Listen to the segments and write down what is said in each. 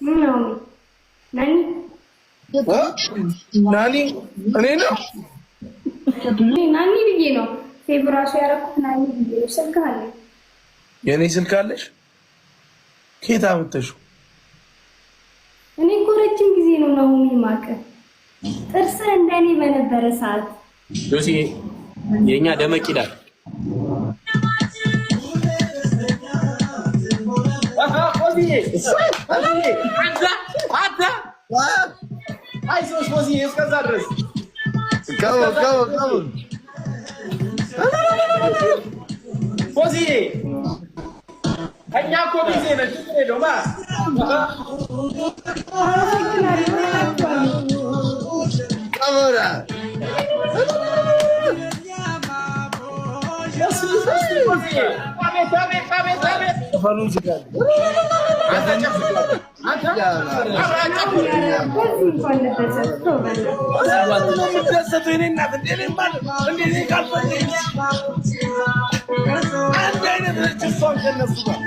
ነው ናኒ። ናኒ እኔ ነው። ናኒ ብዬ ነው save ራሱ ያደረኩት፣ ናኒ ብዬ ነው። ስልክ አለ። የእኔ ስልክ አለሽ? ከየት አመጣሽው? እኔ እኮ ረጅም ጊዜ ነው ናሆሚ ማቀ፣ ጥርስህ እንደኔ በነበረ ሰዓት። ጆሲ የእኛ ደመቅ ይላል። አንተ አይዞሽ ፎዚዬ፣ እስከዛ ድረስ። Come on, come on, come on. ፎዚዬ እኛ እኮ busy ነን፣ ችግር የለውም። አመሰግናለሁ። Come on. ፎዚዬ አቤት አቤት አቤት አቤት! ዘፈኑን ዝጋለሁ። አንተ ጨፍር፣ አንተ አብረህ ጨፍር። በዚህ እንኳን ልደሰት ተው በእናትህ። ነው የምትደሰተው? የእኔ እናት እንደ እኔማ እንደ እኔ ካልፈለግሽ አንድ አይነት ነች እሷም ከእነሱ ጋር።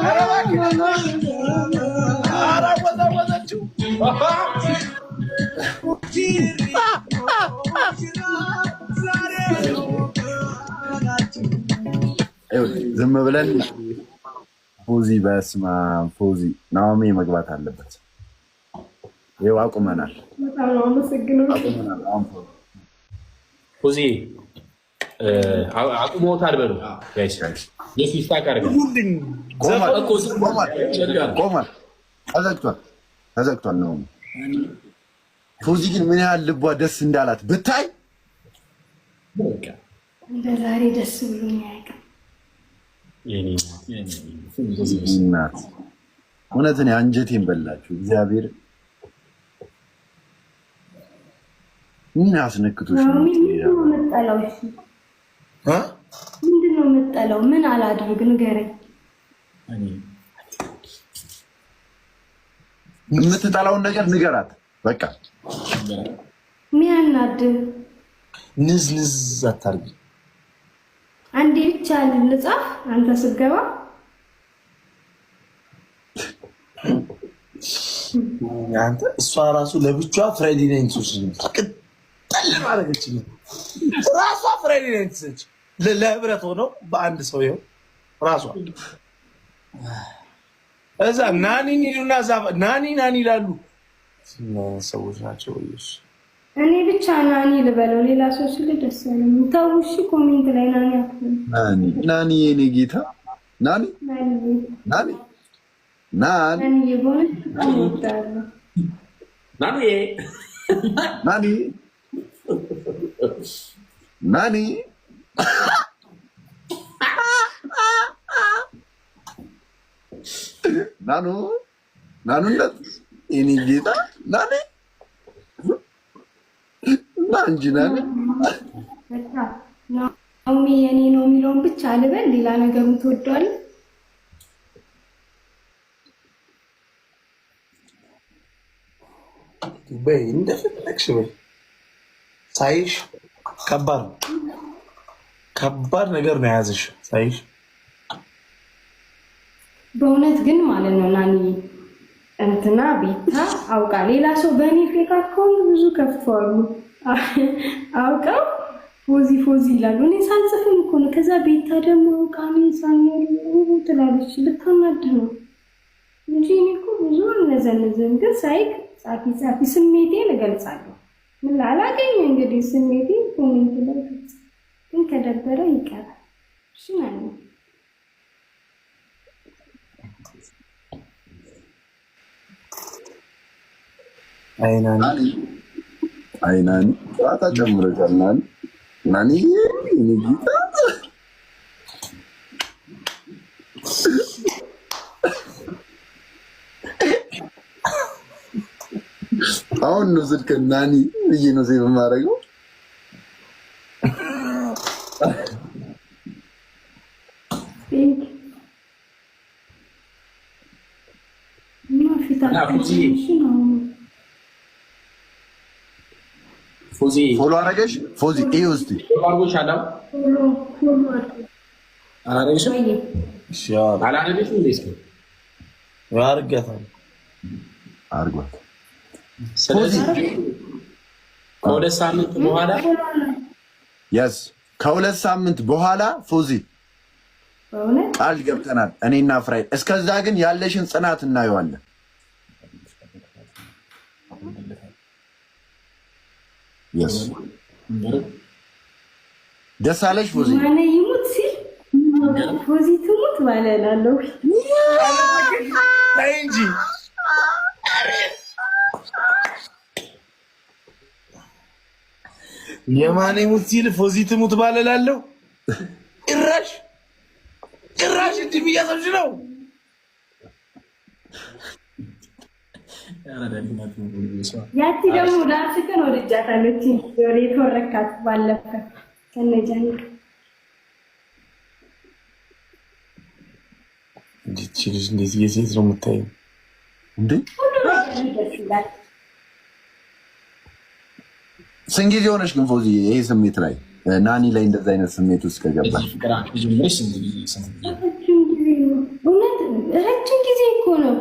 ኧረ እባክህ፣ ኧረ አወዛወዘችው። ይኸውልህ፣ ዝም ብለን ፎዚ፣ በስመ አብ ፎዚ፣ ናኦሚ መግባት አለበት። ይኸው አቁመናል፣ በጣም ነው አመሰግነው። አቁመናል። አሁን ፎዚ ፎዚ አቁሞታል በሉ guys። ጆሲ stuck አድርገን። ሁልኝ። ቆሟል፣ እኮ ቆሟል፣ ቆሟል። ተዘግቷል፣ ተዘግቷል። ናኦሚ፣ ፎዚ ግን ምን ያህል ልቧ ደስ እንዳላት ብታይ። እንደ ዛሬ ደስ ብሎኝ አያውቅም። እናት እውነትን አንጀቴን በላችሁ። እግዚአብሔር ምን አስነክቶሽ ነው? ናኦሚ፣ ምንድን ነው የምጠላው? እሺ? እ? ምንድን ነው የምጠላው? ምን አላድርግ ንገረኝ። የምትጠላውን ነገር ንገራት። በቃ። ሚያናድ ንዝ ንዝ አታርጊ። አንዴ ብቻ ልጻፍ አንተ ስትገባ። አንተ እሷ ራሱ ለብቻዋ Friday night ቅጠል ማድረገችኝ። ራሷ Friday night ነች። ለህብረት ሆነው በአንድ ሰው ይኸው ራሷ እዛ ናኒን ይሉና እዛ ናኒ ናኒ ይላሉ። ሰዎች ናቸው። ኢየሱስ። እኔ ብቻ ናኒ ልበለው፣ ሌላ ሰው ስል ደስ አይለኝም። ተው እሺ፣ comment ላይ ናኒ አትበሉ። ናኒ ናኒ የኔ ጌታ ናኒ። ናኒ። ናኒ ናኒ። ናኒ በእውነት በጣም እወዳለሁ። ናኑዬ። ናኒ ናኒ። ናኑ ናኑነት የኔ ጌታ ናኒ ና እንጂ ናኒ። በቃ ናኦሚ የኔ ነው የሚለውን ብቻ ልበል። ሌላ ነገሩን ትወደዋለህ? በይ፣ እንደፈለግሽ በይ። ሳይሽ ከባድ ነው። ከባድ ነገር ነው የያዝሽ ሳይሽ። በእውነት ግን ማለት ነው ናኒ፣ እንትና ቤታ አውቃ ሌላ ሰው በእኔ fake account ብዙ ከፍተዋሉ። አውቀው ፎዚ ፎዚ ይላሉ። እኔ ሳልጽፍም እኮ ነው። ከዛ ቤታ ደግሞ አውቃ እኔ ሳልኖር ትላለች። ልታናድህ ነው እንጂ እኔ እኮ ብዙ አልነዘንዝም። ግን ሳይክ ጻፊ ጻፊ ስሜቴን እገልጻለሁ። ምን ላላገኝ እንግዲህ ስሜቴን comment ላይ ገልጽ። ግን ከደበረ ይቀራል። እሺ ናኒ። አይ ናኒ። ናኒ፣ አይ ናኒ፣ ጨዋታ ጨምረሻል። ናኒ ናኒ የኔ ጌታ። አሁን ነው ስልክ ናኒ ብዬ ነው save የማደርገው። Thank እና ፊታችን እሺ ነው። ፎዚ። Follow አረገሽ ፎዚ? ይኸው እስኪ። አድርጎሻል። Follow follow አድርግ። አላደረግሽም? ወይ። እሺ፣ ያው አላደረግሽም እንዴ? እስኪ አድርጋታለሁ። አድርጓት። ስለዚህ ከ2 ሳምንት በኋላ Yes፣ ከ2 ሳምንት በኋላ ፎዚ። በእውነት። ቃል ገብተናል እኔና ፍራይድ። እስከዛ ግን ያለሽን ጽናት እናየዋለን። Yes፣ ደስ አለሽ ፎዚ? ማነ ይሙት ሲል ፎዚ ትሙት ባለ እላለሁ። ተይ እንጂ። የማን ይሙት ሲል ፎዚ ትሙት ባለላለሁ። ጭራሽ ጭራሽ እንዲህ እያሰብሽ ነው። ያቺ ደግሞ ዳንስ ግን ወድጃታለች። የተወረካት ባለፈ ከነጃኒ። እንዴት ልጅ እንዴት የሴት ነው የምታየው? እንዴ? ሁሉ ነገር ደስ ይላል። ስንት ጊዜ ሆነሽ ግን ፎዚ ይሄ ስሜት ላይ፣ ናኒ ላይ እንደዛ አይነት ስሜት ውስጥ ከገባሽ? ፍቅር ጀምረሽ ስንት ጊዜ ስንት ጊዜ? ረጅም ጊዜ ነው። እውነት ረጅም ጊዜ እኮ ነው።